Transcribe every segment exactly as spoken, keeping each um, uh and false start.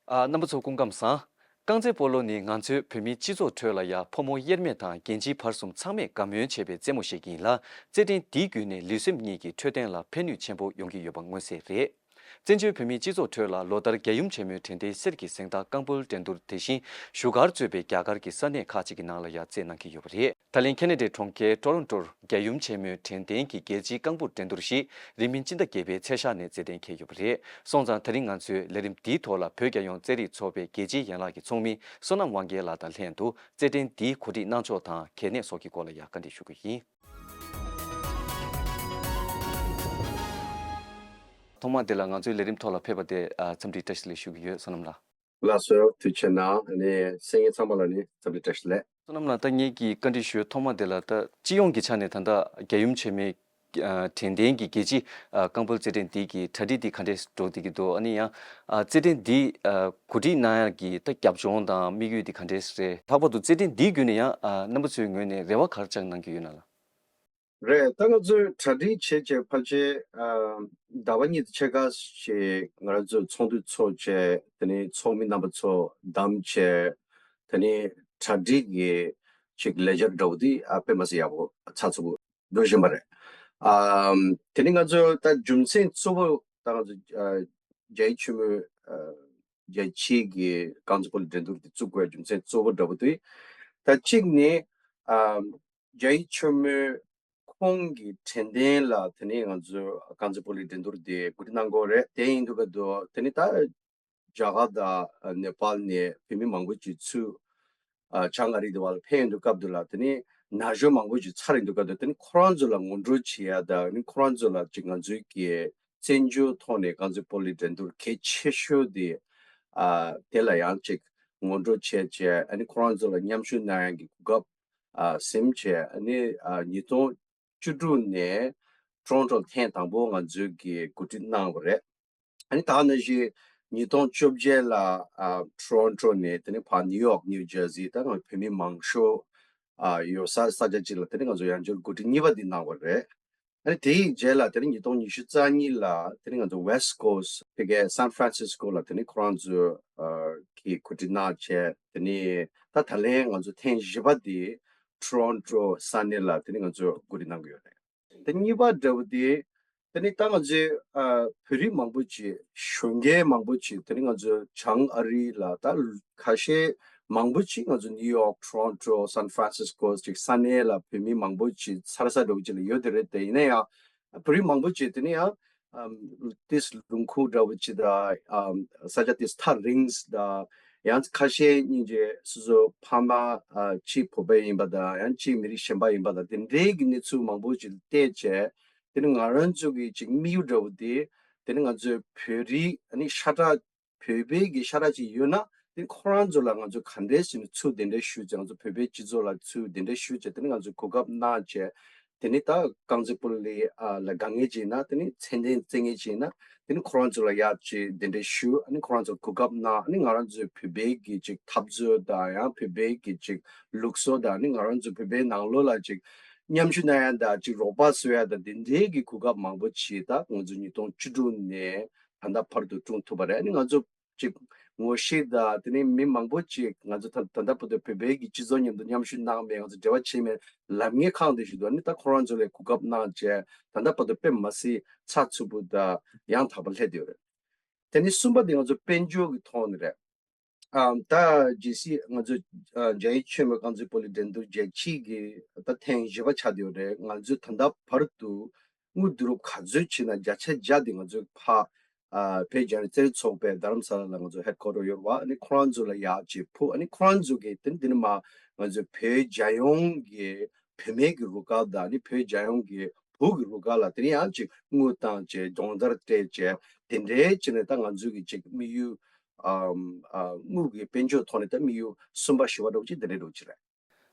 ཨ། རྣམ་པ་ཚོ་སྐུ་ཁམས་བཟང་། རྐང་རྩེད་སྤོ་ལོ་ནི་ང་ཚོའི་བོད་མིའི་སྤྱི་ཚོགས་ཁྲོད་ལ་ཡང་ཕོ་མོ་དབྱེར་མེད་དང་རྒན་བྱིས་བར་གསུམ་ཚང་མས་དགའ་མོས་བྱེད་པའི་རྩེད་མོ་ཞིག་ཡིན་ལ། རྩེད་འགྲན་འདིའི་བརྒྱུད་ནས་ལུས་སེམས་གཉིས་ཀྱི་འཕྲོད་བསྟེན་ལ་ཕན་ནུས་ཆེན་པོ་ཡོང་གི་ཡོད་པ་མངོན་གསལ་རེད། བཙན་བྱོལ་བོད་མིའི་སྤྱི་ཚོགས་ཁྲོད་ལ་ལོ་ལྟར་རྒྱལ་ཡུམ་ཆེན་མོའི་དྲན་རྟེན་གསེར་གྱི་གཟེངས་རྟགས་རྐང་སྤོལ་འགྲན་བསྡུར་དེ་བཞིན་བཞུགས་སྒར་གཙོས་པའི་རྒྱ་གར་གྱི་ས་གནས་ཁག་ཅིག་གི་ནང་ལ་ཡང་རྩེད་གནང་གི་ཡོད་པ་རེད། ད་ལན་ཁེ་ན་ཌའི་གྲོང་ཁྱེར་ཊོ་རོན་ཊོར་རྒྱལ་ཡུམ་ཆེན་མོའི་དྲན་རྟེན་གྱི་རྒྱལ་སྤྱིའི་རྐང་སྤོལ་འགྲན་བསྡུར་ཞིག་རིང་མིན་སྤྱི་ཟླ་བརྒྱད་པའི་ཚེས་ཤར་ནས་རྩེད་གཏན་འཁེལ་ཡོད་པ་རེད། སོང་ཙང་ད་རིང་ང་ཚོས་ལས་རིམ་འདིའི་ཐོག་ལ་བོད་རྒྱལ་ཡོངས་རྩེད་རིགས་ཚོགས་པའི་རྒྱལ་སྤྱིའི་ཡན་ལག་གི་ཚོགས་མི་བསོད་ནམས་དབང་རྒྱལ་ལགས་དང་ལྷན་དུ་རྩེད་འགྲན་འདིའི་གོ་སྒྲིག་གནང་ཕྱོགས་དང་གལ་གནད་སོགས་ཀྱི་སྐོར་ལ་ཡང་བཀའ་འདྲི་ཞུ་གི་ཡིན། ཐོག་མར་དེ་ལ་ང་ཚོའི་ལས་རིམ་ཐོག་ལ་ཕེབས་པ་དེ་ཨ་འཚམས་འདྲི་བཀྲ་ཤིས་བདེ་ལེགས་ཞུ་གི་ཡོད། བསོད་ནམས་ལགས། ལགས་སོ། ཐུགས་རྗེ་གནང་། ཨ་ནི་གསན་མཁན་ཚང་མ་ལ་ནི་འཚམས་འདྲི་བཀྲ་ཤིས་བདེ་ལེགས། བསོད་ནམས་ལགས། ད་ངེད་ཀྱིས་བཀའ་འདྲི་ཞུ་ཐོག་མ་དེ་ལ། ད་སྤྱི་ཡོངས་ཀྱི་ཆ་ནས་ད་ལྟ་རྒྱལ་ཡུམ་ཆེན་མོའི་ཨ་དྲན་རྟེན་གྱི་རྒྱལ་སྤྱིའི་ཨ་རྐང་སྤོལ་རྩེད་འགྲན་འདི་གི་གྲ་སྒྲིག་འདི་ག་འདྲས་འགྲོ་བསྡད་ཀྱི་འདུག་ཨ་ནི་ཡང་ཨ་རྩེད་འགྲན་འདི་ཨ་གོ་སྒྲིག་གནང་ཡག་གི་ད་རྒྱབ་ལྗོངས་དང་དམིགས་ཡུལ་འདི་ག་འདྲས་རེད། ལྷག་པར་དུ་རྩེད་འགྲན་འདིའི་བརྒྱུད་ནས་ཡང་ཨ་རྣམ་པ་ཚོའི་ངོས་ནས་རེ་བ་ག་རེ་བཅངས་གནང་གི་ཡོད་ན་ལགས། རེད། ད་ང་ཚོས་གྲ་སྒྲིག་བྱས་བྱས་ཕལ་ཆེར་ཨ་ཟླ་བ་གཉིས་དང་ཕྱེད་ཀ་ཞིག་ང་རང་ཚོས་ཚོགས་འདུ་ཚོགས་བྱས། དེ་ནས་ཚོགས་མི་རྣམ་པ་ཚོ་བདམས་བྱས། དེ་ནས་གྲ་སྒྲིག་གི་ཅིག་ལས་འཆར་འདྲ་བོ་དེ་ཨ་དཔེ་མ་སྲིད་ཡག་པོ་ཚགས་ཚུད་པོ་འགྲོ་བཞིན་པ་རེད། ཨ་དེ་ནས་ང་ཚོས་ད་རྒྱུ་མཚན་གཙོ་བོ་ད་ང་ཚོ་ཨ་རྒྱ་ཡིག་ཆེན་མོའི་ཨ་རྒྱལ་སྤྱིའི་གི་རྐང་རྩེད་སྤོ་ལོ་འགྲན་བསྡུར་དེ་བཙུགས་དགོས་རྒྱུ་མཚན་གཙོ་བོ་འདྲ་བོ་དེ། ད་གཅིག་ནི་ཨ་རྒྱ་ཡིག་ཆེན་མོའི་ཁོང་གི་དྲན་རྟེན་ལ་དེ་ནས་ང་ཚོས་རྐང་རྩེད་སྤོ་ལོའི་འགྲན་བསྡུར་དེ་གོ་སྒྲིག་གནང་དགོས་རེད། དེ་ཡིན་དུས་སྐབས་དུ་དེ་ནས་ད་རྒྱ་གར་དང་ནེ་པཱལ་ནས་བོད་མི་མང་པོ་ཅིག་ཚུར་ཨ་བྱང་ཨ་རི་དེ་བ་ལ་ཕེབས་ཡོང་དུས་སྐབས་དུ་ལ། དེ་ནས་ན་གཞོན་མང་པོ་ཅིག་ཚར་ཡོང་དུས་སྐབས་དུ། དེ་ནས་ཁོ་རང་ཚོ་ལ་ངོ་སྤྲོད་བྱེད་ཡ་དང་། དེ་ནས་ཁོ་རང་ཚོ་ལ་ཅིག་ང་ཚོའི་གི་བཙན་བྱོལ་ཐོག་ནས་རྐང་རྩེད་སྤོ་ལོའི་འགྲན་བསྡུར་གལ་ཆེ་ཤོས་དེ་ཨ་དེ་ལ་ཡང་ཅིག་ངོ་སྤྲོད་བྱས་བྱས། ཨ་ནི་ཁོ་རང་ཚོ་ལ་མཉམ་ཞུགས་གནང་ཡག་གི་གོ་སྐབས་ཨ་ཟིན་བྱས། ཨ་ནི་ཨ་ཉིས་སྟོང་བཅུ་དྲུག་ནས་ཊོ་རོན་ཊོ་ལ་ཐེངས་དང་པོ་ང་ཚོའི་གི་གོ་སྒྲིག་གནང་བ་རེད། ཨ་ནི་ད་ནང་བཞིན་ཉིས་སྟོང་བཅོ་བརྒྱད་ལ་ཨ་ཊོ་རོན་ཊོ་ནས་དེ་ནས་ཕར་ནིའུ་ཡོག་ནིའུ་ཇར་སི། ད་ང་བོད་མི་མང་ཤོས་ཨ་ཡོད་ས་ས་ཆ་ཅིག་ལ་དེ་ནས་ང་ཚོ་ཡང་བསྐྱར་གོ་སྒྲིག་གཉིས་པ་འདི་གནང་བ་རེད། ཨ་ནི་དེའི་རྗེས་ལ་དེ་ནས་ཉིས་སྟོང་ཉི་ཤུ་རྩ་གཉིས་ལ་དེ་ནས་ང་ཚོ་ཝེ་སི་ཊི་ཀོ་སི་ཊི་ཕ་གིའི་སན་ཧྥ་རན་སིས་ཀོ་ལ་དེ་ནས་ཁོ་རང་ཚོ་ཨ་གི་གོ་སྒྲིག་གནང་བྱས། དེ་ནས་ད་ད་ལན་ང་ཚོ་ཐེངས་བཞི་པ་འདི་ཊོ་རོན་ཊོ་ས་གནས་ལ་དེ་ནས་ང་ཚོ་གོ་སྒྲིག་གནང་གི་ཡོད་རེད། དེ་གཉིས་པ་འདྲ་བོ་དེ། དེ་ནས་ད་ང་ཚོའི་ཨ་བོད་རིགས་མང་པོ་ཅིག་གཞོན་སྐྱེས་མང་པོ་ཅིག་དེ་ནས་ང་ཚོའི་བྱང་ཨ་རི་ལ་ད་ཁ་ཤས་མང་པོ་ཅིག་ང་ཚོ་ནིའུ་ཡོག་ཊོ་རོན་ཊོ་སན་ཧྥ་རན་སིས་ཀོ་ཅིག་ས་གནས་ལ་བོད་མི་མང་པོ་ཅིག་ཚར་ས་འདྲ་བོ་ཅིག་ལ་ཡོད་དེ་རེད། དེ་ཡིན་ན་ཡང་བོད་རིགས་མང་པོ་ཅིག་དེ་ནས་ཡང་ཨམ་ཏིས་ལུང་ཁུག་འདྲ་བོ་ཅིག་དང་། ཨམ་ས་ཆ་ཏིས་ཐག་རིང་དང་། ཡང་ཁ་ཤས་སྙིང་རྗེ་སོ་སོ་ཕ་མ་ཨ་གཅིག་བོད་པ་ཡིན་པ་དང་། ཡང་གཅིག་མི་རིགས་གཞན་པ་ཡིན་པ་དང་། དེ་འདྲའི་གི་གནས་ཚུལ་མང་པོ་ཅིག་བལྟས་བྱས། དེ་ནི་ང་རང་ཚོ་གི་ཅིག་དམིགས་ཡུལ་འདྲ་བོ་དེ། དེ་ནི་ང་ཚོའི་བོད་རིགས་ཨ་ནི་ཤ་ཁྲག་བོད་པའི་གི་ཤ་ཁྲག་ཅིག་ཡོད་ན། དེ་ཁོ་རང་ཚོ་ལ་ང་ཚོ་ག་འདྲས་ཟེར་ནས་ཚུར་གདན་འདྲེན་ཞུས་བྱས། ང་ཚོ་བོད་པའི་སྤྱི་ཚོགས་ལ་ཚུར་གདན་འདྲེན་ཞུས་བྱས། དེ་ནི་ང་ཚོས་གོ་སྐབས་གནང་བྱས། དེ་ནི་ད་རྐང་རྩེད་སྤོ་ལོ་ལ་ཨ་ལ་དགའ་མཁན་ཅིག་ཡིན་ན། དེ་ནི་ཚད་ལྡན་རྩེད་མཁན་ཅིག་ཡིན་ན། དེ་ནི་ཁོ་རང་ཚོ་ལ་ཡག་ཅིག་གདན་འདྲེན་ཞུ། ཨ་ནི་ཁོ་རང་ཚོར་གོ་སྐབས་གནང་། ཨ་ནི་ང་རང་ཚོའི་བོད་པའི་གི་ཅིག་འཐབ་རྩོད་དང་། ཡང་བོད་པའི་གི་ཅིག་ལུགས་སྲོལ་དང་། ཨ་ནི་ང་རང་ཚོ་བོད་པའི་ནང་ལོགས་ལ་ཅིག་མཉམ་ཞུགས་གནང་ཡ་དང་། ཅིག་རོགས་པ་བཟོ་ཡ་དང་། དེ་འདྲའི་གི་གོ་སྐབས་མང་པོ་ཅིག་ད་ང་ཚོ་ཉིས་སྟོང་བཅུ་དྲུག་ནས་ད་ལྟ་བར་དུ་བསྐྲུན་ཐུབ་པ་རེད། ཨ་ནི་ང་ཚོ་ཅིག་ངོ་ཤེས་དང་། དེ་ནས་མི་མང་པོ་ཅིག་ང་ཚོ་ད་ད་ལྟ་བར་དུ་བོད་པའི་གི་སྤྱི་ཚོགས་མཉམ་དུ་མཉམ་ཞུགས་གནང་མེད། ང་ཚོ་འབྲེལ་བ་བྱས་མེད་ལབ་མཁན་གང་དེ་ཞིག་འདུག་ཨ་ནི་ད་ཁོ་རང་ཚོ་ལ་གོ་སྐབས་གནང་བྱས། ད་ལྟ་བར་དུ་དཔེ་མ་སྲིད་ཚགས་ཚུད་པོ་དང་ཡང་དག་པ་སླེབས་བསྡད་ཡོད་རེད། དེ་ནས་གསུམ་པ་དེ་ང་ཚོ་དཔལ་འབྱོར་གྱི་ཐོག་ནས་རེད། ཨ་ད་ཇི་སྲིད་ང་ཚོ་ཨ་རྒྱ་ཡིག་ཆེན་མོའི་རྐང་རྩེད་སྤོ་ལོའི་འགྲན་བསྡུར་རྒྱལ་སྤྱིའི་གི་ད་ཐེངས་བཞི་པ་ཆགས་བསྡད་ཡོད་རེད། ང་ཚོས་ད་ལྟ་བར་དུ་དངུལ་བསྡུ་རུབ་ག་ཚོད་བྱས་ན་བརྒྱ་ཆ་བརྒྱ་དེ་ང་ཚོས་ཕར་ཨ་བོད་རྒྱ་རིགས་རྩེད་རིགས་ཚོགས་པའི་རྡ་རམ་ས་ལ་ལ་ང་ཚོ་ཧེཌ་ཀོ་ཊར་ཡོད་རེད་བ། ཨ་ནི་ཁོ་རང་ཚོ་ལ་ཡག་ཅིག་ཕུལ། ཨ་ནི་ཁོ་རང་ཚོ་གིས་དེ་ནི་དེ་ནི་མ་ང་ཚོའི་བོད་རྒྱལ་ཡོངས་ཀྱི་བུད་མེད་ཀྱི་རུ་ཁག་དང་། ཨ་ནི་བོད་རྒྱལ་ཡོངས་ཀྱི་བུ་གི་རུ་ཁག་ལ་དེ་ནི་ཡང་ཅིག་དངུལ་བཏང་བྱས། སྦྱོང་བརྡར་སྤྲད་བྱས། དེ་འདྲའི་བྱས་ནས་ད་ང་ཚོའི་གི་ཅིག་དམིགས་ཡུལ་ཨམ་ཨ་དངུལ་གྱི་དཔལ་འབྱོར་ཐོག་ནས་ད་དམིགས་ཡུལ་གསུམ་པ་བཞི་པ་འདྲ་བོ་ཅིག་དེ་འདྲའི་འདྲ་བོ་ཅིག་རེད།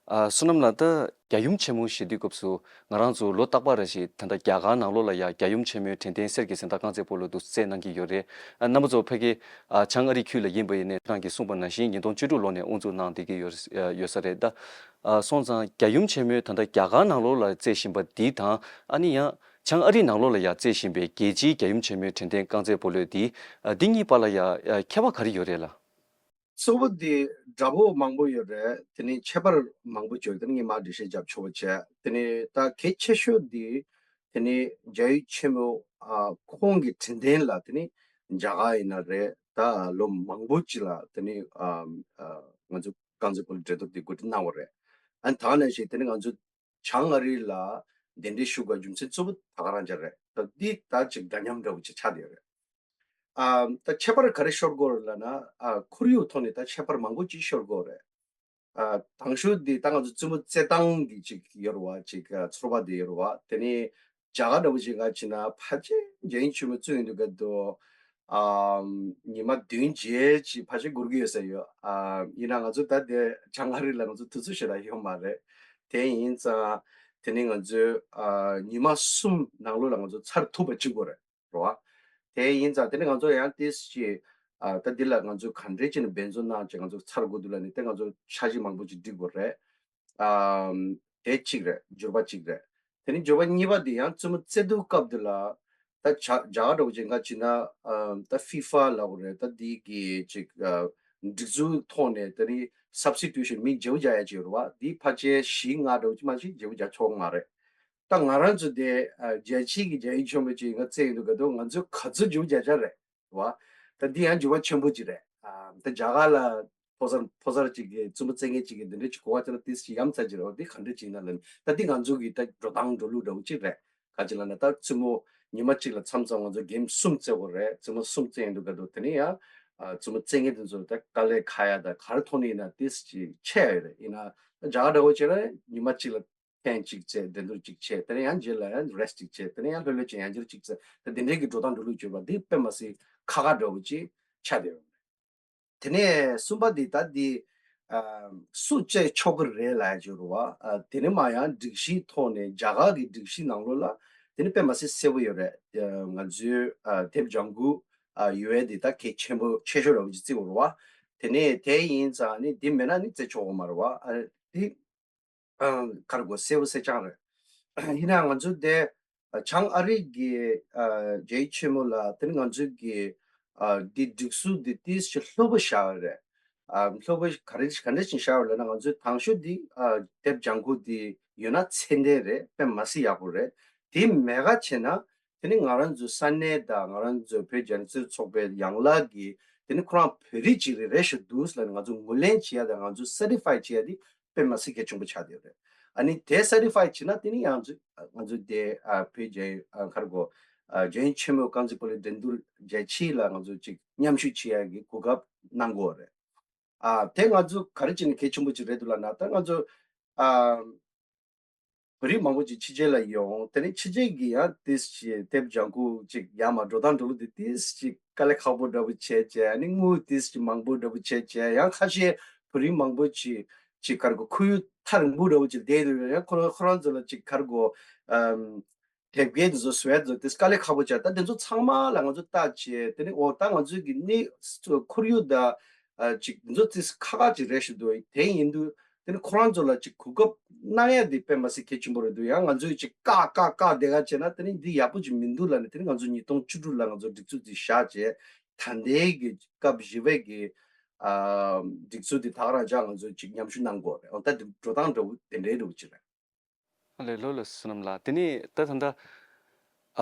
ཨ་བསོད་ནམས་ལགས། ད་རྒྱལ་ཡུམ་ཆེན་མོ་ཞེས་དུས་སྐབས་སུ་ང་རང་ཚོ་ལོ་རྟག་པར་རེ་བཞིན་ད་ལྟ་རྒྱ་གར་ནང་ལོགས་ལ་ཡང་རྒྱལ་ཡུམ་ཆེན་མོའི་དྲན་རྟེན་གསེར་གྱི་གཟེངས་རྟགས་རྐང་རྩེད་སྤོ་ལོ་འདུག་རྩེད་གནང་གི་ཡོད་རེད། ཨ་རྣམ་པ་ཚོ་ཕ་གི་ཨ་བྱང་ཨ་རི་ཁུལ་ལ་ཡིན་པ་ཡིན་ནའི་ཁྱེད་རང་གིས་གསུངས་པ་ནང་བཞིན་ཉིས་སྟོང་བཅུ་དྲུག་ལོ་ནས་དབུ་འཛུགས་གནང་བསྡད་ཀྱི་ཡོད་ཡོད་ས་རེད། ད་ཨ་སོང་ཙང་རྒྱལ་ཡུམ་ཆེན་མོའི་ད་ལྟ་རྒྱ་གར་ནང་ལོགས་ལ་རྩེད་བཞིན་པ་འདི་དང་། ཨ་ནི་ཡང་བྱང་ཨ་རི་ནང་ལོགས་ལ་ཡང་རྩེད་བཞིན་པའི་རྒྱལ་སྤྱིའི་རྒྱལ་ཡུམ་ཆེན་མོའི་དྲན་རྟེན་རྐང་རྩེད་སྤོ་ལོ་འདི། ཨ་འདི་གཉིས་བར་ལ་ཡང་ཨ་ཁྱད་པར་ག་རེ་ཡོད་རེད་ལགས། གཙོ་བོ་དེ་འདྲ་པོ་མང་པོ་ཡོད་རེད། དེ་ནི་ཁྱད་པར་མང་པོ་ཡོད། དེ་ནི་ངས་མར་འགྲེལ་བཤད་རྒྱབ་ཆོག་པ་བྱས། དེ་ནི་ད་གལ་ཆེ་ཤོས་དེ་དེ་ནི་རྒྱ་ཡིག་ཆེན་མོ་ཨ་ཁོང་གི་དྲན་རྟེན་ལ་དེ་ནི་རྒྱ་གར་ཡིན་ན་རེད། ད་ལོ་མང་པོ་ཅིག་ལ་དེ་ནི་ཨ་ཨ་ང་ཚོ་རྐང་རྩེད་སྤོ་ལོ་འགྲན་བསྡུར་དེ་གོ་སྒྲིག་གནང་བ་རེད། ཨ་ནི་ད་ནང་བཞིན་དེ་ནི་ང་ཚོ་བྱང་ཨ་རི་ལ་གདན་འདྲེན་ཞུ་དགོས་རྒྱུ་མཚན་གཙོ་བོ་ད་ག་རང་ཅིག་རེད། ད་འདི་ད་ཅིག་འདྲ་མཉམ་འདྲ་བོ་ཅིག་ཆགས་བསྡད་ཡོད་རེད། ཨ་ད་ཁྱད་པར་ག་རེ་ཤོར་དགོས་རེད་ལབ་ན། ཨ་ཁོར་ཡུག་ཐོག་ནས་ད་ཁྱད་པར་མང་པོ་ཅིག་ཤོར་དགོས་རེད། ཨ་དང་ཤོས་འདི་ད་ང་ཚོ་རྩེད་མོ་རྩེ་སྟངས་ཀྱི་ཅིག་ཡོད་རེད་བ། ཅིག་ཨ་ཚོར་བ་འདི་ཡོད་རེད་བ། དེ་ནས་རྒྱ་གར་འདྲ་བོ་ཅིག་ག་ཕྱིན་ན་ཕལ་ཆེར་རྒྱ་ཡིག་ཆེན་མོ་རྩེ་ཡོང་དུས་སྐབས་དུ་ཨ་ཉི་མ་བདུན་བརྒྱད་ཅིག་ཕལ་ཆེར་འགོར་གྱི་ཡོད་ས་ཡོད། ཨ་ཡིན་ན་ང་ཚོ་ད་དེ་བྱང་ཨ་རི་ལ་ང་ཚོ་དུས་ཚོད་ཞེ་དྲག་ཡོད་མ་རེད། དེ་ཡིན་ཙང་དེ་ནས་ང་ཚོས་ཨ་ཉི་མ་གསུམ་ནང་ལོགས་ལ་ང་ཚོ་ཚར་ཐུབ་པ་བྱེད་དགོས་རེད། རེད་བ། དེ་ཡིན་ཙང་དེ་ནི་ང་ཚོ་ཡང་ཏིས་ཅིག་ཨ་ད་འདི་ལ་ང་ཚོ་ག་འདྲས་བྱས་ནས་འབད་བརྩོན་གནང་བྱས་ང་ཚོ་ཚར་དགོས་འདུག་ལབ་ནས། དེ་ང་ཚོ་འཆར་གཞི་མང་པོ་ཅིག་སྒྲིག་དགོས་རེད། ཨམ་དེ་གཅིག་རེད། འགྱུར་བ་གཅིག་རེད། དེ་ནི་འགྱུར་བ་གཉིས་པ་དེ་ཡང་རྩེད་མོ་རྩེ་དུས་སྐབས་དེ་ལ་ད་བྱ་རྒྱ་གར་འདྲ་བོ་ཅིག་ག་ཕྱིན་ན་ཨམ་ད་ཧྥི་ཧྥ་ལབ་དགོས་རེད། ད་འདི་གི་ཅིག་ཨ་སྒྲིག་འཛུགས་ཐོག་ནས་དེ་ནི་སབ་སི་ཊི་ཊུ་ཤན་མི་བརྗེ་པོ་རྒྱག་ཡ་ཅིག་ཡོད་རེད་བ། འདི་ཕལ་ཆེར་བཞི་ལྔ་འདྲ་བོ་ཅིག་མ་གཏོགས་བརྗེ་པོ་རྒྱག་ཆོག་མ་རེད། ད་ང་རང་ཚོ་དེ་ཨ་རྒྱལ་སྤྱིའི་གི་རྒྱ་ཡིག་ཆེན་མོ་ཅིག་ང་བཙལ་ཡོང་དུས་སྐབས་དུ་ང་ཚོས་ག་ཚོད་འགྱུར་བ་རྒྱག་འཆར་རེད་བ། ད་འདི་ཡང་འགྱུར་བ་ཆེན་པོ་ཅིག་རེད། ཨ་ད་རྒྱ་གར་ལ་ཕོ་གསར་ཕོ་གསར་ཅིག་གི་རྩེད་མོ་རྩེ་མཁན་ཅིག་གི་འདི་འདྲ་ཅིག་གོ་བ་བྱས་ན་ཏིས་ཅིག་ཡ་མཚན་ཅིག་རེད་བ། འདི་ག་འདྲ་ཅིག་ཡིན་ན་ལབ་ན། ད་འདི་ང་ཚོ་གི་ད་འགྲོ་སྟངས་འགྲོ་ལུགས་འདྲ་བོ་ཅིག་རེད། ག་ཅི་ལབ་ན་ད་རྩེད་མོ་ཉི་མ་གཅིག་ལ་མཚམས་མཚམས་ང་ཚོ་གེམ་གསུམ་རྩེ་དགོས་རེད། རྩེད་མོ་གསུམ་རྩེ་ཡོང་དུས་སྐབས་དུ་དེ་ནས་ཡང་ཨ་རྩེད་མོ་རྩེ་མཁན་དེ་ཚོ་ད་དཀའ་ལས་ཁག་ཡ་ད་ག་རེ་ཐོག་ནས་ཡིན་ན་ཏིས་ཅིག་ཆེ་ཡ་ཡོད་རེད། ཡིན་ན་ད་རྒྱ་གར་འདྲ་བོ་བྱས་ན་ཉི་མ་གཅིག་ལ་ཐེངས་གཅིག་བྱས། འགྲན་བསྡུར་གཅིག་བྱས། དེ་ནས་ཡང་རྗེས་ལ་ཡང་རེ་སི་ཊི་གཅིག་བྱས། དེ་ནས་ཡང་ལྷོད་ལྷོད་བྱས་ཡང་རྗེས་གཅིག་བྱས། དེ་འདི་འདྲའི་གི་འགྲོ་སྟངས་འགྲོ་ལུགས་བྱས་པ་འདི་དཔེ་མ་སྲིད་ཁག་ཁག་འདྲ་བོ་ཅིག་ཆགས་བསྡད་ཡོད་རེད། དེ་ནས་གསུམ་པ་འདི་ད་འདི་ཨ་སུ་བྱས་ཆོག་གི་རེད་ལབ་ཡ་ཅིག་ཡོད་རེད་བ། ཨ་དེ་ནས་མ་ཡང་སྒྲིག་གཞིའི་ཐོག་ནས་རྒྱ་གར་གི་སྒྲིག་གཞི་ནང་ལོགས་ལ་དེ་ནས་དཔེ་མ་སྲིད་གསལ་པོ་ཡོད་རེད། ཨ་ང་ཚོའི་ཨ་དེབ་ལྗང་ཁུ་ཨ་ཡོད་ཡ་འདི་ད་གལ་ཆེན་པོ་ཆེ་ཤོས་འདྲ་བོ་ཅིག་བརྩི་དགོས་རེད་བ། དེ་ནས་དེ་ཡིན་ཙང་ནི་འདི་མེད་ན་ནི་རྩེ་ཆོག་གི་མ་རེད་བ། ཨ་འདི་ཨ་ག་རེ་དགོས། གསལ་པོ་གསལ་རྐྱང་རེད། ཡིན་ནའང་ང་ཚོ་དེ་ཨ་བྱང་ཨ་རི་གི་ཨ་རྒྱལ་ཡིག་ཆེན་མོ་ལ་དེ་ནི་ང་ཚོ་གི་ཨ་འདི་སྒྲིག་སྲོལ་འདི་ཏིས་ཅིག་ལྷོད་པོ་བཞག་ཡོད་རེད། ཨ་ལྷོད་པོ་ག་རེ་ག་འདྲ་ཞིག་བཞག་ཡོད་ལབ་ན། ང་ཚོའི་དང་ཤོས་འདི་ཨ་དེབ་ལྗང་ཁུ་འདི་ཡོད་ན་ཚད་ལྡན་རེད། དཔེ་མ་སྲིད་ཡག་པོ་རེད། དེ་མེད་ག་བྱས་ན་དེ་ནི་ང་རང་ཚོའི་ས་གནས་དང་ང་རང་ཚོའི་བོད་རྒྱ་རིགས་རྩེད་ཚོགས་པའི་ཡན་ལག་གིས་དེ་ནི་ཁོ་རང་བོད་རིགས་ཅིག་རེད་རེད་ཤག་འདུག་ལབ་ནས་ང་ཚོ་ངོས་ལེན་བྱེད་ཡ་དང་ང་ཚོ་སེ་ཊི་ཕའི་བྱེད་ཡ་དེ་དཔེ་མ་སྲིད་གལ་ཆེན་པོ་ཆགས་བསྡད་ཡོད་རེད། ཨ་ནི་དེ་སེ་ཊི་ཕའི་བྱེད་ན་དེ་ནི་ཡང་ང་ཚོ་དེ་ཨ་བོད་རྒྱ་ཨ་ག་རེ་དགོས། ཨ་རྒྱལ་ཡོངས་ཆེན་མོའི་རྐང་རྩེད་སྤོ་ལོའི་འགྲན་བསྡུར་རྒྱལ་སྤྱི་ལ་ང་ཚོ་ཅིག་མཉམ་ཞུགས་བྱེད་ཡ་གི་གོ་སྐབས་གནང་དགོས་རེད། ཨ་དེ་ང་ཚོ་ག་རེ་བྱས་ནས་གལ་ཆེན་པོ་ཅིག་རེད་འདུག་ལབ་ན། ད་ང་ཚོ་ཨ་བོད་རིགས་མང་པོ་ཅིག་ཕྱི་རྒྱལ་ལ་ཡོང་། དེ་ནས་ཕྱི་རྒྱལ་གྱི་ཡང་ཏིས་ཅིག་དེབ་ལྗང་ཁུ་ཅིག་ཡར་མར་འགྲོ་སྟངས་འགྲོ་ལུགས་དེ་ཏིས་ཅིག་དཀའ་ལས་ཁག་པོ་འདྲ་པོ་བྱས་བྱས། ཨ་ནི་དངུལ་ཏིས་ཅིག་མང་པོ་འདྲ་པོ་བྱས་བྱས། ཡང་ཁ་ཤས་བོད་རིགས་མང་པོ་ཅིག་ཅིག་ག་རེ་དགོས། ཁོར་ཡུག་ཐག་རིང་པོ་འདྲ་པོ་ཅིག་བསྡད་ཡོད། ཡང་ཁོ་རང་ཁོ་རང་ཚོ་ལ་ཅིག་ག་རེ་དགོས། ཨམ་དེབ་སྐྱེལ་དེ་ཚོ་བཟོ་ཡ་དེ་ཚོ་ཏིས་དཀའ་ལས་ཁག་པོ་བྱས། ད་དེ་ཚོ་ཚང་མ་ལ་ང་ཚོ་བལྟས་བྱས། དེ་ནས་འོ་ད་ང་ཚོའི་གི་ནི་ཁོར་ཡུག་དང་ཨ་ཅིག་འདི་ཚོ་ཏིས་ཁག་ཁག་ཅིག་རེད་ཤག་འདུག་དེ་ཡིན་དུས་དེ་ནི་ཁོ་རང་ཚོ་ལ་ཅིག་གོ་སྐབས་གནང་ཡ་དེ་དཔེ་མ་སྲིད་གལ་ཆེན་པོ་རེད་འདུག་ཡང་ང་ཚོས་ཅིག་བཀག་བཀག་བཀག་བསྡད་ག་བྱས་ན་དེ་ནི་འདི་ཡག་པོ་ཅིག་མི་འདུག་ལབ་ནས། དེ་ནི་ང་ཚོ་ཉིས་སྟོང་བཅུ་དྲུག་ལ་ང་ཚོ་སྒྲིག་འཛུགས་དེ་བཞག་བྱས། ད་ལྟའི་གི་སྐབས་བཞི་པའི་གི་ཨ་སྒྲིག་འཛུགས་དེ་ད་ག་རང་ཅག་ང་ཚོས་ཅིག་མཉམ་ཞུགས་གནང་དགོས་རེད། འོ་ད་འདི་འགྲོ་སྟངས་འདྲ་བོ་དེ་འདྲའི་འདྲ་བོ་ཅིག་རེད། ཨ་ལས། ལགས་ལགས་སོ། བསོད་ནམས་ལགས། དེ་ནས་ད་ད་ལྟ་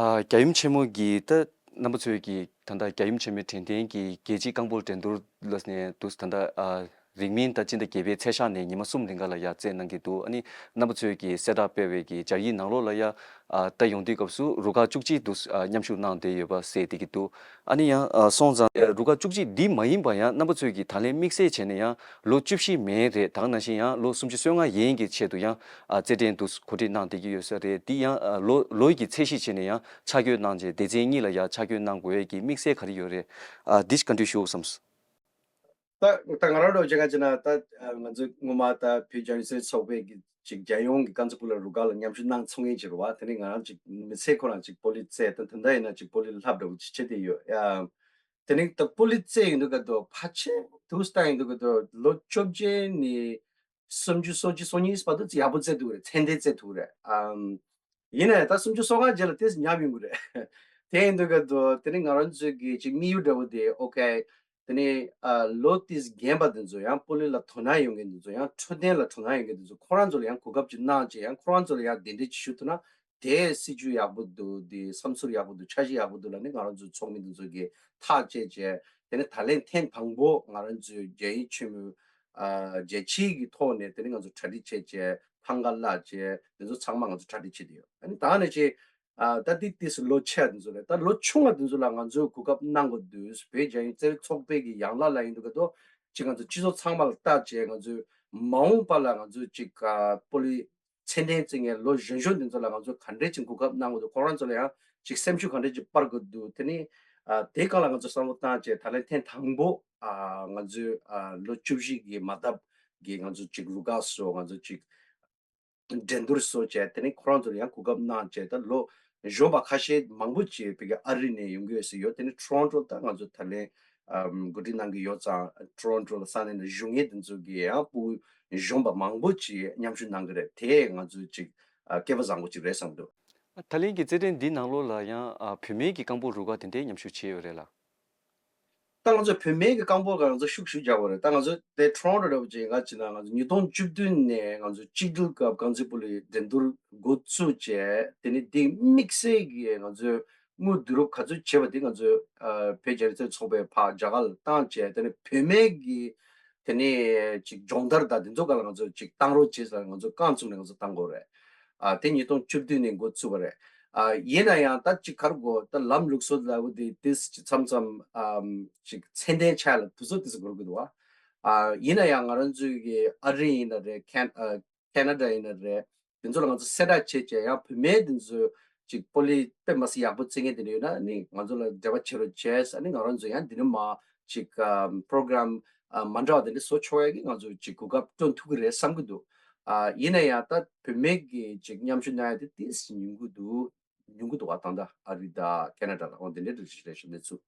ཨ་རྒྱལ་ཡུམ་ཆེན་མོ་གི་ད་རྣམ་པ་ཚོས་ཀྱི་ད་ལྟ་རྒྱལ་ཡུམ་ཆེན་མོའི་དྲན་རྟེན་གྱི་རྒྱལ་སྤྱིའི་རྐང་སྤོལ་འགྲན་བསྡུར་ལ་ནས་འདུག་ད་ལྟ་ཨ་རིང་མིན་ད་སྤྱི་ཟླ་བརྒྱད་པའི་ཚེས་ཤར་ནས་ཉི་མ་གསུམ་རིང་ག་ལ་ཡ་རྩེད་གནང་གི་འདུག་ཨ་ནི་རྣམ་པ་ཚོས་ཀྱི་གསལ་བསྒྲགས་སྤེལ་བའི་གི་སྦྱར་ཡིག་ནང་ལོགས་ལ་ཡ་ཨ་ད་ཡོང་དུས་སྐབས་སུ་རུ་ཁག་བཅུ་གཅིག་འདུག་ཨ་མཉམ་ཞུགས་གནང་བསྡད་ཡོད་པ་གསལ་བསྡད་ཀྱི་འདུག་ཨ་ནི་ཡང་ཨ་སོང་ཙང་རུ་ཁག་བཅུ་གཅིག་འདི་མ་ཡིན་པ་ཡང་རྣམ་པ་ཚོས་ཀྱིས་ད་ལན་དམིགས་བསལ་བྱས་ནས་ཡང་ལོ་བཅུ་བཞི་མན་རེད། ད་ག་ནང་བཞིན་ཡང་ལོ་སུམ་ཅུ་སོ་ལྔ་ཡན་གྱི་ཆེད་དུ་ཡང་ཨ་རྩེད་འགྲན་དུ་གོ་སྒྲིག་གནང་བསྡད་ཀྱི་ཡོད་ས་རེད། འདི་ཡང་ཨ་ལོ་ལོ་ཡི་གི་ཚད་གཞི་བྱས་ནས་ཡང་ཆ་བགོས་གནང་རྗེས་སྡེ་ཚན་གཉིས་ལ་ཡང་ཆ་བགོས་གནང་དགོས་ཡས་ཀྱི་དམིགས་བསལ་ག་རེ་ཡོད་རེད། ཨ་འདི་བཀའ་འདྲི་ཞུ་དགོས་བསམས། ད་ད་ང་རང་འདྲ་བོ་བྱས་ན་ད་ཨ་ང་ཚོ་སྔོན་མ་ད་བོད་རྒྱ་རིགས་རྩེད་ཚོགས་པའི་གི་ཅིག་རྒྱལ་ཡོངས་ཀྱི་རྐང་རྩེད་སྤོ་ལོ་རུ་ཁག་ལ་མཉམ་ཞུགས་གནང་ཚོགས་མཁན་ཅིག་རེད་བ། དེ་ནི་ང་རང་ཅིག་མི་ཚེ་ཁོ་རང་ཅིག་སྤོ་ལོ་རྩེད། ད་ད་ལྟ་ཡིན་ན་ཅིག་སྤོ་ལོ་ལྷབ་འདྲ་བོ་ཅིག་བྱེད་བསྡད་ཡོད་ཡ། དེ་ནི་ད་སྤོ་ལོ་རྩེད་ཡོང་དུས་སྐབས་དུ་ཕལ་ཆེར་དུས་སྟངས་ཡོང་དུས་སྐབས་དུ་ལོ་བཅོ་བརྒྱད་ནས་སུམ་ཅུ་སོ་གཅིག་སོ་གཉིས་བར་དུ་ཡག་པོ་རྩེད་ཐུབ་རེད། ཚད་ལྡན་རྩེད་ཐུབ་རེད། ཨམ་ཡིན་ན་ཡང་ད་སུམ་ཅུ་སོ་ལྔ་རྗེས་ལ་ཏོག་ཙམ་ཉམས་ཡོང་གི་རེད། དེ་ཡིན་དུས་སྐབས་དུ་དེ་ནི་ང་རང་ཚོའི་གི་ཅིག་དམིགས་ཡུལ་འདྲ་བོ་དེ་ཨོ་ཁེ། དེ་ནས་ཨ་ལོ་དེ་རྒན་པ་དེ་ཚོ་ཡང་པོ་ལི་ལ་དོ་སྣང་ཡོད་མཁན་དེ་ཚོ་ཡང་འཕྲོད་བསྟེན་ལ་དོ་སྣང་ཡོད་མཁན་དེ་ཚོ་ཁོ་རང་ཚོ་ལ་ཡང་གོ་སྐབས་ཅིག་གནང་བྱས་ཡང་ཁོ་རང་ཚོ་ལ་ཡང་གདན་འདྲེན་ཅིག་ཞུ་ཐུབ་ན་དེ་སྲིད་ཇུས་ཡག་པོ་འདུག་དེ་བསམ་ཚུལ་ཡག་པོ་འདུག་འཆར་གཞི་ཡག་པོ་འདུག་ལབ་ནས་ང་རང་ཚོའི་ཚོགས་མི་དེ་ཚོ་གིས་ཐག་བཅད་བྱས་དེ་ནས་ད་ལན་ཐེངས་དང་པོ་ང་རང་ཚོའི་རྒྱ་ཡིག་ཆེན་མོའི་ཨ་རྒྱལ་སྤྱིའི་གི་ཐོག་ནས་དེ་ནས་ང་ཚོ་གྲ་སྒྲིག་བྱས་བྱས་ཐང་ག་བརླག་བྱས་དེ་ཚོ་ཚང་མ་ང་ཚོ་གྲ་སྒྲིག་བྱས་བསྡད་ཡོད། ཨ་ནི་ད་ནས་ཅིག་ཨ་ད་ཏི་ཏིས་ལོ་ཆེ་བ་དེ་ཚོ་རེད། ད་ལོ་ཆུང་བ་དེ་ཚོ་ལ་ང་ཚོས་གོ་སྐབས་གནང་དགོས་འདུག་བོད་རྒྱ་ཡིན་རྩེད་རིགས་ཚོགས་པའི་གི་ཡང་ལ་ལ་ཡིན་འདུག་ག་དོ་ཅིག་ང་ཚོ་སྤྱི་ཚོགས་ཚང་མ་ལ་བལྟ་བྱས་ང་ཚོས་མ་འོངས་པ་ལ་ང་ཚོས་ཅིག་ཨ་པོ་ལི་ཚད་ལྡན་རྩེད་མཁན་ལོ་གཞོན་གཞོན་དེ་ཚོ་ལ་ང་ཚོས་ག་འདྲས་ཅིག་གོ་སྐབས་གནང་དགོས་འདུག་ཁོ་རང་ཚོ་ལ་ཡང་ཅིག་སེམས་ཤུགས་ག་འདྲས་ཅིག་སྤར་དགོས་འདུག་དེ་ནི་ཨ་དེ་སྒང་ལ་ང་ཚོ་བསམ་བློ་བཏང་བྱས་ད་ལན་ཐེངས་དང་པོ་ཨ་ང་ཚོས་ཨ་ལོ་བཅུ་བཞི་གི་མ་ཐབས་གི་ང་ཚོ་ཅིག་རུ་ཁག་སོགས་ང་ཚོ་ཅིག་འགྲན་བསྡུར་སོགས་བྱས་དེ་ནས་ཁོ་རང་ཚོར་ཡང་གོ་སྐབས་གནང་བྱས་ད་ལོ་གཞོན་པ་ཁ་ཤས་མང་པོ་ཅིག་བོད་ཀྱི་ཨ་རི་ནས་ཡོང་གི་ཡོད་ཟེར་ཡོད། དེ་ནས་ཊོ་རོན་ཊོ་ད་ང་ཚོ་ད་ལན་ཨམ་གོ་སྒྲིག་གནང་གི་ཡོད་ཙང་ཊོ་རོན་ཊོ་ལ་ས་གནས་ནས་བཞུགས་མཁན་དེ་ཚོ་གི་ཡང་ཕྲུ་གུ་གཞོན་པ་མང་པོ་ཅིག་མཉམ་ཞུགས་གནང་གི་རེད། དེ་ང་ཚོས་ཅིག་ཨ་སྐལ་བ་བཟང་པོ་ཅིག་རེད་བསམ་འདུག་ད་ལན་གྱི་རྩེད་འགྲན་འདི་ནང་ལོགས་ལ་ཡང་ཨ་བུད་མེད་ཀྱི་རྐང་སྤོལ་རུ་ཁག་དེ་འདྲའི་མཉམ་ཞུགས་བྱས་ཡོད་རེད་ལ། ད་ང་ཚོ་བུད་མེད་ཀྱི་རྐང་སྤོལ་སྒང་ང་ཚོ་ཤུགས་ཤུགས་རྒྱག་པ་རེད། ད་ང་ཚོ་དེ་ཊོ་རོན་ཊོ་འདྲ་པོ་ཅིག་ང་ཅིག་ན་ང་ཚོ་ཉིས་སྟོང་བཅུ་བདུན་ནས་ང་ཚོ་གཅིག་སྒྲིལ་སྐབས་རྐང་རྩེད་སྤོ་ལོའི་འགྲན་བསྡུར་འགོ་བཙུགས་བྱས་དེ་ནི་འདི་དམིགས་བསལ་གྱི་ང་ཚོས་དངུལ་བསྡུ་རུབ་ག་ཚོད་བྱས་པ་དེ་ང་ཚོས་ཨ་བོད་རྒྱ་རིགས་རྩེད་ཚོགས་པའི་ཕར་རྒྱ་གར་ལ་བཏང་བྱས་དེ་ནི་བུད་མེད་ཀྱི་དེ་ནི་ཅིག་སྦྱོང་བརྡར་དང་དེ་ཚོ་སྒང་ལ་ང་ཚོ་ཅིག་བཏང་རོགས་བྱས་ཟེར་ང་ཚོ་རྐང་བཙུགས་ནས་ང་ཚོ་བཏང་དགོས་རེད། ཨ་དེ་ཉིས་སྟོང་བཅུ་བདུན་ནས་འགོ་བཙུགས་པ་རེད། ཨ་ཡིན་ན་ཡང་ད་ཅིག་ག་རེ་དགོས་ད་ལམ་ལུགས་སྲོལ་ལབ་དེ་ཏིས་ཅིག་མཚམས་མཚམས་ཨམ་ཅིག་ཚད་ལྡན་ཆགས་ལ་དུས་ཚོད་ཏིས་འགོར་གི་འདུག་བ། ཨ་ཡིན་ན་ཡང་ང་རང་ཚོའི་གི་ཨ་རི་ཡིན་ན་རེད། ཁེ་ཨ་ཁེ་ན་ཌ་ཡིན་ན་རེད། དེ་ཚོ་ལ་ང་ཚོ་གསལ་བསྒྲགས་བྱས་བྱས་ཡང་བུད་མེད་དེ་ཚོ་ཅིག་པོ་ལི་དཔེ་མ་སྲིད་ཡག་པོ་རྩེད་མཁན་དེ་འདྲ་ཡོད་ན་ནི་ང་ཚོ་ལ་འབྲེལ་བ་བྱེད་རོགས་བྱས། ཨ་ནི་ང་རང་ཚོ་ཡང་འདི་ནས་མ་ཅིག་ཨམ་པོ་རོ་གྷ་རམ་ཨ་མ་འདྲ་བ་དེ་འདྲ་བཟོ་ཆོག་ཡ་གི་ང་ཚོ་ཅིག་གོ་སྐབས་སྤྲོད་ཐུབ་ཀྱི་རེད་བསམ་གྱི་འདུག་ཨ་ཡིན་ན་ཡང་ད་བུད་མེད་ཀྱི་ཅིག་མཉམ་ཞུགས་གནང་ཡ་དེ་ཏིས་ཉུང་གི་འདུག་ཉུང་གི་འདུག་བ། ད་ལྟ་ཨ་རི་དང་ཁེ་ན་ཌ་ལ་འོ་དེ་འདྲའི་རེད་ཤག་གནས་ཚུལ།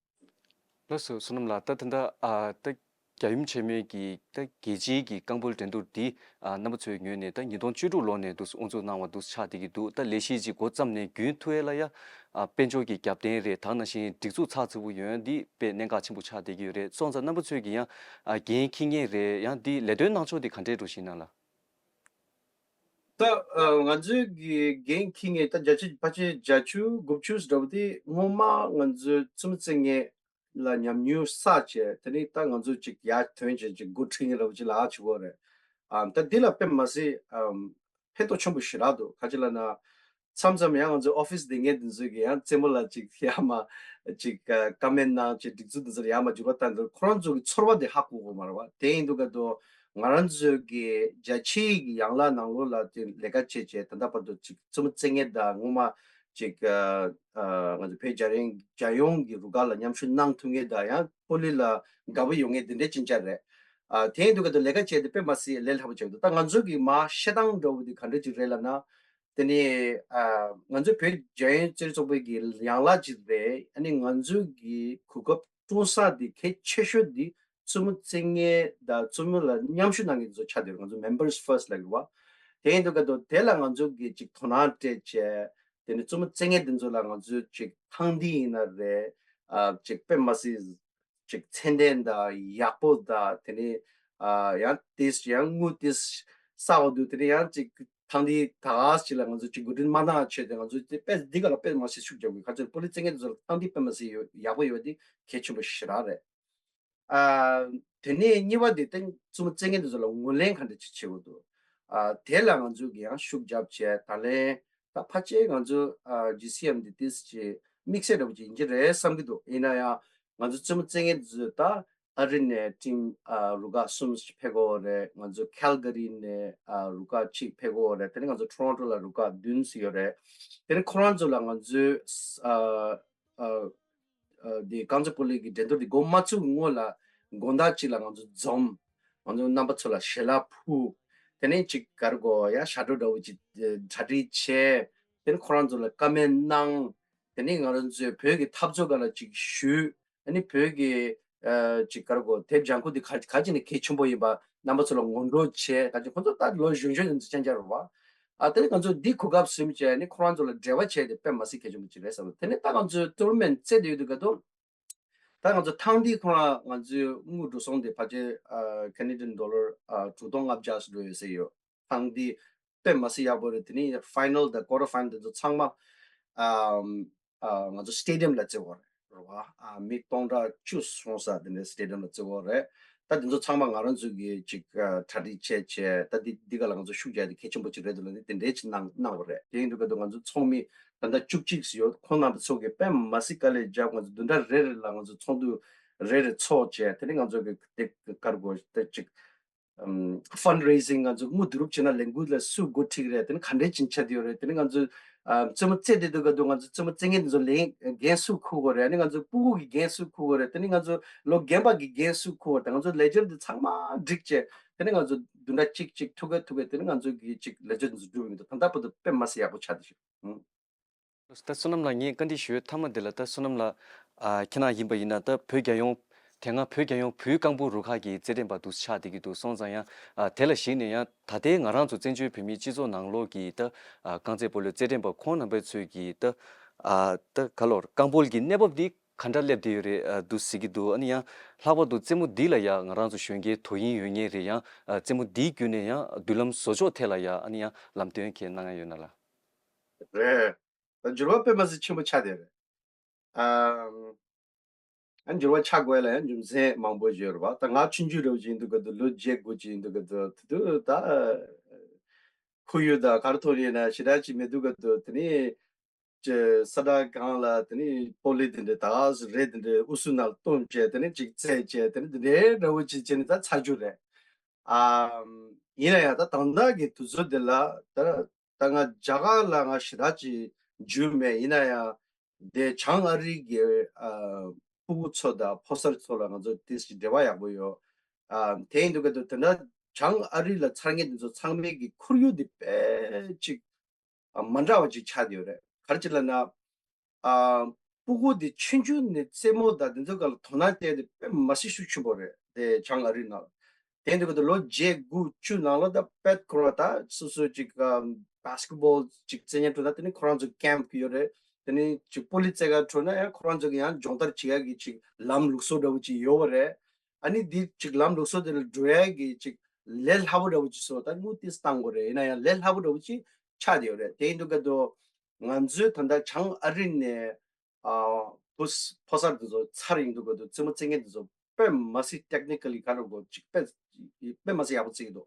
ལགས་སོ། བསོད་ནམས་ལགས། ད་ད་ལྟ་ཨ་ད་རྒྱལ་ཡུམ་ཆེན་མོའི་གི་ད་རྒྱལ་སྤྱིའི་གི་རྐང་སྤོལ་འགྲན་བསྡུར་འདི་ཨ་རྣམ་པ་ཚོའི་ངོས་ནས་ད་ཉིས་སྟོང་བཅུ་དྲུག་ལོ་ནས་འདུག་དབུ་འཛུགས་གནང་བ་འདུག་ཆགས་བསྡད་ཀྱི་འདུག་ད་ལས་གཞི་ཅིག་འགོ་བརྩམས་ནས་རྒྱུན་མཐུད་ཡས་ལ་ཡ་ཨ་དཔལ་འབྱོར་གྱི་རྒྱབ་རྟེན་རེད། ད་ནང་བཞིན་སྒྲིག་འཛུགས་ཚགས་ཚུད་པོ་ཡོང་ཡ་འདི་དཔེ་གནད་འགག་ཆེན་པོ་ཆགས་བསྡད་ཀྱི་ཡོད་རེད། སོང་ཙང་རྣམ་པ་ཚོས་ཀྱི་ཡང་ཨ་འགན་འཁྱེར་མཁན་རེད། ཡང་འདི་ལས་དོན་གནང་ཕྱོགས་འདི་ག་འདྲས་འགྲོ་བཞིན་ན་ལ། ད་ཨ་ང་ཚོའི་གི་འགན་འཁྱེར་མཁན་ད་བརྒྱད་ཅུ་ཕལ་ཆེར་བརྒྱད་ཅུ་དགུ་བཅུ་འདྲ་པོ་དེ་སྔོན་མ་ང་ཚོའི་རྩེད་མོ་རྩེད་མཁན་ལ་ཉམས་མྱོང་བསགས་བྱས་དེ་ནས་ད་ང་ཚོ་ཅིག་ཡར་ཐོན་བྱས་ཅིག་འགོ་ཁྲིད་མཁན་འདྲ་པོ་ཅིག་ལ་ཨ་བྱེད་དགོས་རེད། ཨ་ད་འདི་ལ་དཔེ་མ་སྲིད་ཨམ་ཕན་ཐོགས་ཆེན་པོ་ཞེ་དྲག་འདུག་ག་ཅི་ལབ་ན། མཚམས་མཚམས་ཡང་ང་ཚོའི་ཨོ་ཕིས་སྡོད་མཁན་དེ་ཚོས་ཀྱི་ཡང་རྩེད་མོ་ལ་ཅིག་ཡར་མར་ཅིག་ཨ་ཀ་མེན་ཊི་གནང་བྱས་སྒྲིག་འཛུགས་དེ་ཚོར་ཡར་མར་འགྱུར་བ་བཏང་དུས་ཁོ་རང་ཚོ་གི་ཚོར་བ་དེ་ཧ་གོ་གི་མ་རེད་བ། དེ་ཡིན་དུས་ག་དུས་ང་རང་ཚོའི་གི་རྒྱ་ཆེའི་གི་ཡང་ལ་ནང་ལོགས་ལ་དེ་ལས་ཀ་བྱས་བྱས་ད་ལྟ་བར་དུ་ཅིག་རྩེད་མོ་རྩེད་མཁན་དང་སྔོན་མ་ཅིག་ཨ་ཨ་ང་ཚོ་བོད་རྒྱ་རིང་རྒྱལ་ཡོངས་ཀྱི་རུ་ཁག་ལ་མཉམ་ཞུགས་གནང་ཐུབ་མཁན་དང་ཡང་པོ་ལི་ལ་དགའ་པོ་ཡོད་མཁན་དེ་འདྲའི་ཅན་ཅན་རེད། ཨ་དེ་ཡིན་དུས་ག་དུས་ལས་ཀ་བྱས་ཏེ་དཔེ་མ་སྲིད་ལས་སླ་པོ་ཆགས་འདུག་ད་ང་ཚོ་གི་མར་བཤད་སྟངས་འདྲ་བོ་དེ་ག་འདྲ་ཅིག་རེད་ལབ་ན། དེ་ནས་ཨ་ང་ཚོ་བོད་རྒྱལ་ཡོངས་རྩེད་རིགས་ཚོགས་པའི་གི་ཡང་ལ་ཅིག་རེད། ཨ་ནི་ང་ཚོའི་གི་གོ་སྐབས་སྤྲོད་ས་དེ་གལ་ཆེ་ཤོས་དེ་རྩེད་མོ་རྩེད་མཁན་དང་རྩེད་མོ་ལ་མཉམ་ཞུགས་གནང་མཁན་དེ་ཚོ་ཆགས་བསྡད་ཡོད། ང་ཚོ་མེམ་བར་སི་ཕར་སི་ལབ་ཀྱི་རེད་བ། དེ་ཡིན་དུས་ག་དུས་དེ་ལ་ང་ཚོ་གི་ཅིག་དོ་སྣང་སྤྲད་བྱས་དེ་ནས་རྩེད་མོ་རྩེད་མཁན་དེ་ཚོ་ལ་ང་ཚོས་ཅིག་ཐང་འདི་ཡིན་ན་རེད། ཨ་ཅིག་དཔེ་མ་སྲིད་ཅིག་ཚད་ལྡན་དང་ཡག་པོ་དང་དེ་ནས་ཨ་ཡང་ཏིས་ཡང་དངུལ་ཏིས་བསགས་འདུག་དེ་ནས་ཡང་ཅིག་ཐང་འདི་ད་ག་ཅིག་ལ་ང་ཚོ་ཅིག་འགོ་འདྲེན་མ་གནང་ཆེད་དུ་ང་ཚོ་དེ་དཔེ་འདི་ག་ལ་དཔེ་མ་སྲིད་ཤུགས་རྒྱག་དགོས། ག་ཚོད་པོ་ལི་རྩེད་མཁན་དེ་ཚོ་ལ་ཐང་འདི་དཔེ་མ་སྲིད་ཡོད་ཡག་པོ་ཡོད་དེ་གལ་ཆེན་པོ་ཞེ་དྲག་རེད། ཨ་དེ་ནས་གཉིས་པ་དེ་ཏིས་རྩེད་མོ་རྩེད་མཁན་དེ་ཚོ་ལ་ངོས་ལེན་ག་འདྲ་ཅིག་བྱེད་དགོས་འདུག་ཨ་དེ་ལ་ང་ཚོ་གི་ཡང་ཤུགས་རྒྱབ་བྱས་ད་ལན་ད་ཕལ་ཆེར་ང་ཚོ་ཨ་ཇི་སི་ཨེམ་དེ་ཏིས་ཅིག་དམིགས་བསལ་འདྲ་པོ་ཅིག་ཡིན་གྱི་རེད་བསམ་གྱི་འདུག་ཡིན་ན་ཡང་ང་ཚོ་རྩེད་མོ་རྩེད་མཁན་དེ་ཚོ་ད་ཨ་རི་ནས་ཊིམ་ཨ་རུ་ཁག་གསུམ་ཞིག་ཕེབས་ཀྱི་ཡོད་རེད། ང་ཚོ་ཁལ་ག་རི་ནས་ཨ་རུ་ཁག་གཅིག་ཕེབས་ཀྱི་ཡོད་རེད། དེ་ནས་ང་ཚོ་ཊོ་རོན་ཊོ་ལ་རུ་ཁག་བདུན་ཙམ་ཡོད་རེད། དེ་ནས་ཁོ་རང་ཚོ་ལ་ང་ཚོས་ཨ་ཨ་ཨ་དེ་རྐང་རྩེད་སྤོ་ལོ་གི་འགྲན་བསྡུར་དེ་འགོ་མ་ཚུགས་སྔོན་ལ་དགོང་དག་ཅིག་ལ་ང་ཚོ་འཛོམས། ང་ཚོ་རྣམ་པ་ཚོ་ལ་ཞལ་ལག་ཕུལ། དེ་ནས་ཅིག་ག་རེ་དགོས་ཡ་ཞབས་བྲོ་འདྲ་བོ་ཅིག་གྲ་སྒྲིག་བྱས། དེ་ནས་ཁོ་རང་ཚོ་ལ་ཀ་མེན་གནང་། དེ་ནས་ང་རང་ཚོའི་བོད་ཀྱི་འཐབ་རྩོད་སྒང་ལ་ཅིག་ཞུས། ཨ་ནི་བོད་ཀྱི་ཨ་ཅིག་ག་རེ་དགོས་དེབ་ལྗང་ཁུ་འདི་ག་ག་ཅིག་ནས་གལ་ཆེན་པོ་ཡིན་པ་རྣམ་པ་ཚོ་ལ་ངོ་སྤྲོད་བྱས། ག་ཅིག་ཁོ་ཚོ་ད་ལོ་གཞོན་གཞོན་ཡིན་ཚོ་ཅན་ཅན་རེད་བ། ཨ་དེ་ནས་ང་ཚོ་འདི་གོ་སྐབས་ཟིན་བྱས་ནས་ཁོ་རང་ཚོ་ལ་འབྲེལ་བ་བྱས་ཏེ་དཔེ་མ་སྲིད་གལ་ཆེན་པོ་ཅིག་རེད་བསམ། དེ་ནས་ད་ང་ཚོའི་ཏུར་མན་རྩེད་དེ་ཡོད་དུས་ག་དུས་ ད་ང་ཚོ་ཐེངས་འདི་ཁོ་རང་ང་ཚོའི་དངུལ་འགྲོ་སོང་དེ་ཕལ་ཆེར་ཨ་Canadian dollar ཨ་དྲུག་སྟོང་ལྔ་བརྒྱ་ཙམ་འགྲོ་ཡོད་ཟེར་ཡོད། ཐེངས་འདི་དཔེ་མ་སྲིད་ཡག་པོ་རེད། དེ་ནས་final དང་quarter final དེ་ཚོ་ཚང་མ་ཨམ་ཨ་ང་ཚོ་stadium ལ་རྩེ་བ་རེད་རེད་བ། ཨ་མི་སྟོང་ཕྲག་བཅུ་སོང་ས་དེ་འདྲའི་stadium ལ་རྩེ་བ་རེད། ད་དེ་ཚོ་ཚང་མ་ང་རང་ཚོ་གི་ཅིག་ཨ་གྲ་སྒྲིག་བྱས་བྱས་ད་འདི་འདི་ག་ལ་ང་ཚོ་ཤུགས་རྒྱག་དེ་གལ་ཆེན་པོ་ཅིག་རེད་འདུག་ལ་ནི་དེ་འདྲའི་ཅིག་གནང་གནང་བ་རེད། དེ་ཡིན་དུས་ག་དུས་ང་ཚོ་ཚོགས་མི་ད་ལྟ་བཅུ་གཅིག་ཙམ་ཡོད། ཁོང་རྣམ་པ་ཚོ་གིས་དཔེ་མ་སྲིད་དཀའ་ལས་བརྒྱབ། ང་ཚོ་བདུན་ཕྲག་རེ་རེ་ལ་ང་ཚོ་ཚོགས་འདུ་རེ་རེ་ཚོགས་བྱས། དེ་ནས་ང་ཚོ་གི་དེ་ཀར་གོ་དེ་ཅིག་ཨམ་fundraising ང་ཚོ་དངུལ་བསྡུ་རུབ་བྱས་ན་ལས་འགུལ་ལ་སུ་འགོ་ཁྲིད་རེད། དེ་ནི་ག་འདྲས་ཅིག་ཆགས་བསྡད་ཡོད་རེད། དེ་ནི་ང་ཚོ་ཨ་རྩེད་མོ་རྩེ་བསྡད་དུས་ག་དུས་ང་ཚོ་རྩེད་མོ་རྩེ་མཁན་དེ་ཚོ་ལས་འགན་སུ་འཁུར་དགོས་རེད། ཨ་ནི་ང་ཚོ་སྤུ་གུ་གི་འགན་སུ་འཁུར་དགོས་རེད། དེ་ནི་ང་ཚོ་ལོ་རྒན་པ་གི་འགན་སུ་འཁུར་དགོས་རེད། ད་ང་ཚོ་ལེ་ཇར་འདི་ཚང་མ་བསྒྲིགས་བྱས། དེ་ནི་ང་ཚོ་བདུན་ཕྲག་གཅིག་གཅིག་ཐུག་ག་ཐུག་ག་དེ་ནི་ང་ཚོ་གི་ཅིག་ལེ་ཇར་འདི་ཚོ་སྒྲུབ་ཡོང་གི་འདུག་ད་ལྟ་བར་དུ་དཔེ་མ་སྲིད་ཡག་པོ་ཆགས་བསྡད་ཤག་ད་བསོད་ནམས་ལགས་ངས་བཀའ་འདྲི་ཞུ་མཐའ་མ་འདི་ལ། ད་བསོད་ནམས་ལགས་ཨ་ཁྱེད་རང་ཡིན་པ་ཡིན་ན་ད་བོད་རྒྱལ་ཡོངས་དེ་སྔ་བོད་རྒྱལ་ཡོངས་བོད་རྐང་སྤོལ་རུ་ཁག་གི་རྩེད་འགྲན་པ་འདུག་ཆགས་བསྡད་ཀྱི་འདུག་སོང་ཙང་ཡང་ཨ་དེ་ལ་གཞིགས་ནས་ཡང་ད་ལྟའི་ང་རང་ཚོ་བཙན་བྱོལ་བོད་མིའི་སྤྱི་ཚོགས་ནང་ལོགས་ཀྱི་ད་ཨ་རྐང་རྩེད་སྤོ་ལོའི་རྩེད་འགྲན་པ་ཁོང་རྣམ་པ་ཚོས་ཀྱི་ད་ཨ་ད་ག་ལོར་རྐང་སྤོལ་གྱི་གནས་བབ་འདི་ག་འདྲ་སླེབས་བསྡད་ཡོད་རེད་ཨ་འདུག་ཟེར་གྱི་འདུག་ཨ་ནི་ཡང་ལྷག་པར་དུ་རྩེད་མོ་འདི་ལ་ཡང་ང་རང་ཚོ་གཞོན་སྐྱེས་དོ་དབྱིངས་ཡོད་མཁན་རེད། ཡང་ཨ་རྩེད་མོ་འདིའི་བརྒྱུད་ནས་ཡང་མདུན་ལམ་བཟོ་ཕྱོགས་ཐད་ལ་ཡང་ཨ་ནི་ཡང་ལམ་སྟོན་གྱི་གནང་ཡ་ཡོད་ན་ལ། རེད། ད་འགྱུར་བ་དཔེ་མ་སྲིད་ཆེན་པོ་ཆགས་བསྡད་རེད། ཨམ། ཨ་འགྱུར་བ་ཆགས་དགོས་ལ་ཡང་རྒྱུ་མཚན་མང་པོ་ཡོད་རེད་བ། ད་ང་ཆུང་ཆུང་འདྲ་བོ་ཅིག་ཡིན་དུས་ག་དུས་ལོ་བརྒྱད་དགུ་ཅིག་ཡིན་དུས་ག་དུས་དེ་དུས་ད་ཁོར་ཡུག་ད་ག་རེ་ཐོག་ནས་ཡིན་ན་ཞེ་དྲག་ཅིག་མེད་དུས་ག་དུས་དེ་ནས་ཅེ་ས་ཁྲ་སྒང་ལ་དེ་ནས་སྤོ་ལོ་དེ་འདྲ་ད་ག་རེ་དེ་འདྲ་ཨུ་སུ་ནང་བཏོན་བྱས་དེ་ནས་ཅིག་རྩེད་བྱས་དེ་ནས་དེ་འདྲའི་འདྲ་བོ་ཅིག་བྱས་ནས་ད་ཚར་རྒྱུ་རེད། ཨམ། ཡིན་ན་ཡང་ད་ད་ལྟ་གི་དུས་ཚོད་འདི་ལ་ད་ད་ང་རྒྱ་གར་ལ་ང་ཞེ་དྲག་ཅིག་འཇུས་མེད། ཡིན་ན་ཡང་དེ་བྱང་ཨ་རི་གི་ཨ་ཕྲུ་གུ་ཚོ་དང་ཕོ་གསར་ཚོ་ལ་ང་ཚོ་ཏོག་ཙམ་འབྲེལ་བ་ཡག་པོ་ཡོད། ཨ་དེ་ཡིན་དུས་ག་དུས་དེ་འདྲ་བྱང་ཨ་རི་ལ་འཚར་མཁན་དེ་ཚོ་ཚང་མའི་གི་ཁོར་ཡུག་འདི་དཔེ་ཅིག་ཨ་མ་འདྲ་བ་ཅིག་ཆགས་བསྡད་ཡོད་རེད། ག་རེ་ཅིག་ལབ་ན། ཨ་སྤུ་གུ་དེ་ཆུང་ཆུང་ནས་རྩེད་མོ་དང་དེ་ཚོ་སྒང་ལ་དོ་སྣང་སྤྲད་དེ་དཔེ་མ་སྲིད་ཤུགས་ཆེན་པོ་རེད་དེ་བྱང་ཨ་རི་ནང་། དེ་འདུག་གི་འདུག་ལོ་བརྒྱད་དགུ་བཅུ་ནང་ལ་ད་དཔེ་ཁོ་རང་ད་སོ་སོ་ཅིག་ཨམ་basketball ཅིག་རྩེད་ཉན་འགྲོ་ན་དེ་ནི་ཁོ་རང་ཚོ་camp ཡོད་རེད། དེ་ནི་ཅིག་སྤོ་ལོ་རྩེད་ག་འགྲོ་ན་ཡང་ཁོ་རང་ཚོ་གི་ཡང་སྦྱོང་བརྡར་བྱེད་ཡག་གི་ཅིག་ལམ་ལུགས་སྲོལ་འདྲ་བོ་ཅིག་ཡོད་པ་རེད། ཨ་ནི་འདི་ཅིག་ལམ་ལུགས་སྲོལ་དེ་ལ་འགྲོ་ཡག་གི་ཅིག་ལས་སླ་པོ་འདྲ་བོ་ཅིག་བཟོ་ད་དངུལ་ཏིས་བཏང་དགོས་རེད། ཡིན་ན་ཡང་ལས་སླ་པོ་འདྲ་བོ་ཅིག་ཆགས་བསྡད་ཡོད་རེད། དེ་ཡིན་དུས་ག་དུས་ང་ཚོའི་ད་ལྟ་བྱང་ཨ་རི་ནས་ཨ་ཕོ་ཕོ་གསར་དེ་ཚོ་ཚར་ཡིན་དུས་ག་དུས་རྩེད་མོ་རྩེད་མཁན་དེ་ཚོ་དཔེ་མ་སྲིད་technically ག་རེ་དགོས་ཅིག་དཔེ་དཔེ་མ་སྲིད་ཡག་པོ་རྩེ་གི་འདུག་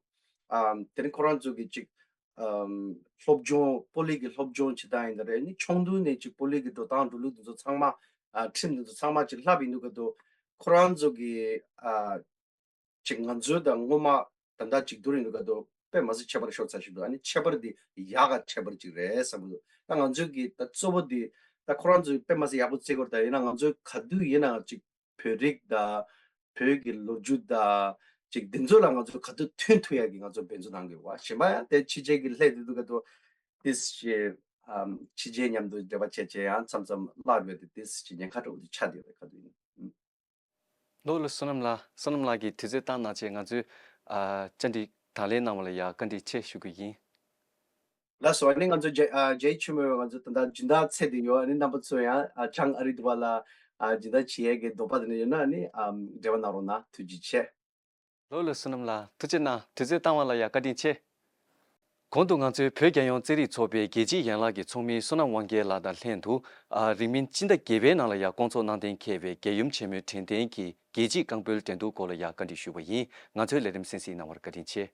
ཨམ་དེ་ནི་ཁོ་རང་ཚོ་གི་ཅིག་ཨམ་སློབ་སྦྱོང་སྤོ་ལོ་གི་སློབ་སྦྱོང་བྱེད་སྟངས་ཡིན་ད་རེད། ནི་ཆུང་དུས་ནས་ཅིག་སྤོ་ལོ་གི་འགྲོ་སྟངས་འགྲོ་ལུགས་དེ་ཚོ་ཚང་མ་ཨ་ཁྲིམས་དེ་ཚོ་ཚང་མ་ཅིག་ལྷབ་ཡིན་དུས་ག་དུས་ཁོ་རང་ཚོ་གི་ཨ་ཅིག་ང་ཚོའི་དང་སྔོན་མ་ད་ལྟ་ཅིག་བསྡུར་ཡིན་དུས་ག་དུས་དཔེ་མ་སྲིད་ཁྱད་པར་ཤོར་ཚར་ཞིག་འདུག་ཨ་ནི་ཁྱད་པར་འདི་ཡག་ག་ཁྱད་པར་ཅིག་རེད་བསམ་གི་འདུག་ད་ང་ཚོའི་གི་ད་གཙོ་བོ་འདི་ད་ཁོ་རང་ཚོས་དཔེ་མ་སྲིད་ཡག་པོ་རྩེ་གི་ཡོད་རེད། ད་ཡིན་ན་ང་ཚོའི་ག་དུས་ཡིན་ནའང་ཅིག་བོད་རིགས་དང་བོད་ཀྱི་ལོ་རྒྱུས་དང་ཅིག་འདི་ཚོ་ལ་ང་ཚོ་ག་དུས་མཐུན་ཐུབ་ཡག་གི་ང་ཚོ་འབད་རྩོལ་གནང་གི་ཡོད་པ། གཞན་པ་ཡང་དེ་ཕྱི་རྒྱལ་གྱི་སླེབས་དུས་ག་དུས་ཏིས་ཞེ་ཨམ་ཕྱི་རྒྱལ་མཉམ་དུ་འབྲེལ་བ་བྱས་བྱས་ཡང་མཚམས་མཚམས་བརླག་ཡོད་དེ་ཏིས་ཞེ་ཉེན་ཁ་འདྲ་བོ་དེ་ཆགས་བསྡད་ཡོད་རེད་ག་དུས་ཡིན་ན། ལོ་ལ་བསོད་ནམས་ལགས། བསོད་ནམས་ལགས་ཀྱིས་དུས་ཚོད་བཏང་གནང་བྱས་ང་ཚོའི་ཨ་བཅར་འདྲི་དང་ལེན་གནང་བ་ལ་ཡང་བཀའ་དྲིན་ཆེ་ཞུ་གི་ཡིན། ལགས་སོ། ཨ་ནི་ང་ཚོ་རྒྱ་ཨ་རྒྱའི་ཆེན་མོས་ང་ཚོ་ད་ལྟ་སྦྱིན་བདག་ཚད་དུ་ཡོད། ཨ་ནི་རྣམ་པ་ཚོ་ཡང་ཨ་བྱང་ཨ་རི་དུ་བ་ལ་ཨ་སྦྱིན་བདག་བྱེད་ཡས་ཀྱི་འདོད་པ་དེ་འདྲ་ཡོད་ན་ཨ་ནི་ཨམ་འབྲེལ་བ་གནང་རོགས་གནང་། ཐུགས་རྗེ་ཆེ། ལོ་ལ་བསོད་ནམས་ལགས་ཐུགས་རྗེ་གནང་། དུས་ཚོད་བཏང་བ་ལ་ཡང་བཀའ་དྲིན་ཆེ། གོང་དུ་ང་ཚོའི་བོད་རྒྱལ་ཡོངས་རྩེད་རིགས་ཚོགས་པའི་རྒྱལ་སྤྱིའི་ཡན་ལག་གི་ཚོགས་མི་བསོད་ནམས་དབང་རྒྱལ་ལགས་དང་ལྷན་དུ། ཨ་རིང་མིན་སྤྱི་ཟླ་བརྒྱད་པའི་ནང་ལ་ཡང་བསྐོང་ཚོགས་གནང་གཏན་འཁེལ་བའི་རྒྱལ་ཡུམ་ཆེན་མོའི་དྲན་རྟེན་གྱི་རྒྱལ་སྤྱིའི་རྐང་སྤོལ་འགྲན་བསྡུར་སྐོར་ལ་ཡང་བཀའ་འདྲི་ཞུས་པ་ཡིན། ང་ཚོའི་ལས་རིམ་གསན་གཟིགས་གནང་བར་བཀའ་དྲིན་ཆེ།